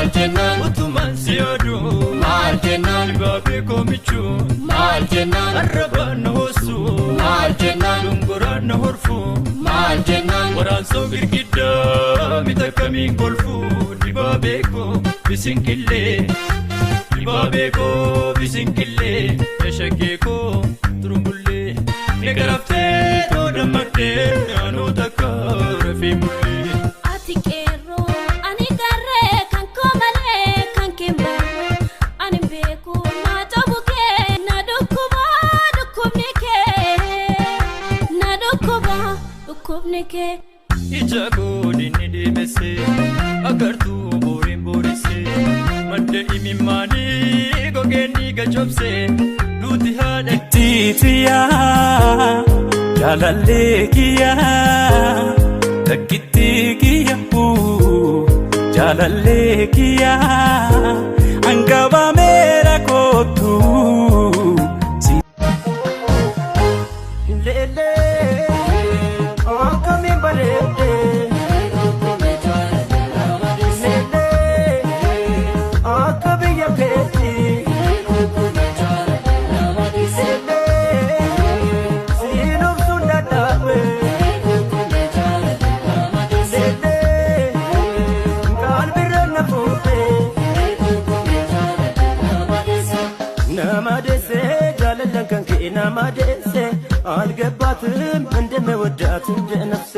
Maal jennaan? Utumaan si yaadu. Maal jennaan? Dibaabee koo michuu. Maal jennaan? Arrabaan na hoossu. Maal jennaan? Dongoraan na horfu. Maal jennaan? Waraansoo girgiddaa mita kamiin kolfu. Dibaabee koo bisinqillee. Dibaabee koo bisinqillee. Shaggee koo turumbullee. Ni garaftee too dammaqdee naannoo takka rafee bullee. Ati qeerroo ani garree kan koo malee kan kee malee ani beeku na cabu kee na dhukkuba dhukkubni kee na dhukkuba dhukkubni kee. Ija koodinni deemesse agartuu booriin boorisse madda imimmaanii gogeenni gachobse duuti haadha. Tiitiyaa jaalallee kiyyaa takkitti kiyya jaalallee kiyyaa hangabameera kootu. Leelee akkamiin bareedee, leelee akka biyya keetti, leelee siin obsuun dadhabe, leelee qalbirra na fuute. Nama deessee jaalallan kan kee nama deessee አልገባትም እንደምወዳት እንደ ነፍሴ።